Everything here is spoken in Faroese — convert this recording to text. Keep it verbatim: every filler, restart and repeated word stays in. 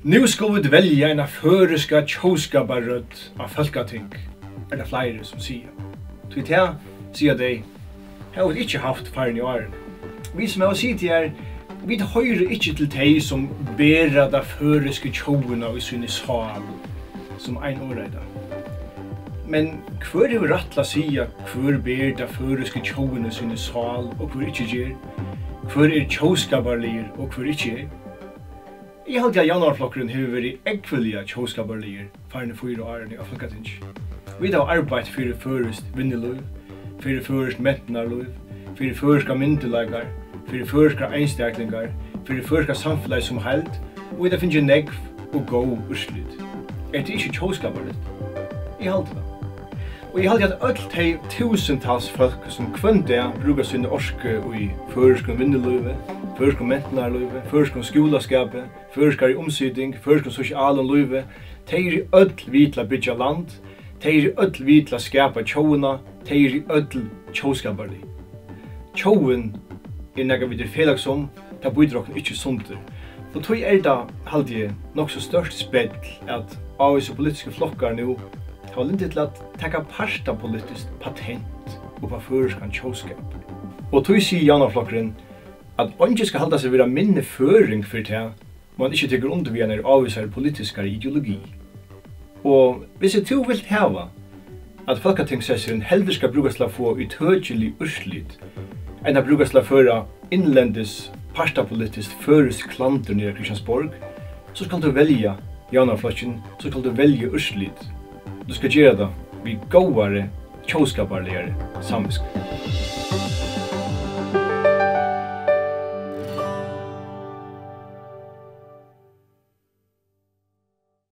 Nú skulu vit velja eina føroyska tjóðskaparrødd á fólkating, er tað fleiri, sum siga. Tí tað, siga tey, hava vit ikki havt farin í árini. Vit, sum hava sitið her, vit hoyra ikki til tey, sum bera ta føroysku tjóðina í síni sál, sum ein orðaði tað. Men hvør hevur rætt til at siga, hvør ber ta føroysku tjóðina í síni sál og hvør ikki ger? Hvør er tjóðskaparligur og hvør ikki er? Eg haldi, at Javnaðarflokkurin hevur verið ógvuliga tjóðskaparligur farnu fýra árini á Fólkatingi. Vit hava arbeitt fyri føroyskt vinnulív, fyri føroyskt mentanarlív, fyri føroyskar myndugleikar, fyri føroyskar einstaklingar, fyri føroyska samfelagið sum heild, og vit hava fingið nógv og góð úrslit. Er tað ikki tjóðskaparligt? Eg haldi tað. Og eg haldi, at øll tey túsundtals fólk, sum hvønn dag brúka sína orku í føroyskum vinnulívi, føroyskum mentanarlívi, føroyskum skúlaskapi, føroyskari umsiting, føroyskum sosialum lívi, tey eru øll við til at byggja land, tey eru øll við til at skapa tjóðina, tey eru øll tjóðskaparlig. Tjóðin er nakað, vit eru felags um, tað býtur okkum ikki sundur. Og tí er tað, haldi eg, nokk so stórt spell, at ávísir politisku flokkar nú hava lyndi til at taka partapolitiskt patent upp á føroyskan tjóðskap. Og tí sigur Javnaðarflokkurin, at eingin skal halda seg vera minni føroying fyri tað, um hann ikki tekur undir við einari ávísari politiskari ideologi. Og hvis tú vilt hava, at fólkatingssessurin heldur skal brúkast til at fáa ítøkilig úrslit, enn at brúkast til at føra innlendis partapolitiskt føroyskt klandur niður á Christiansborg, so skalt tú velja Javnaðarflokkin, so skalt tú velja úrslit. Tú skalt gera tað við góðari, tjóðskaparligari samvitsku.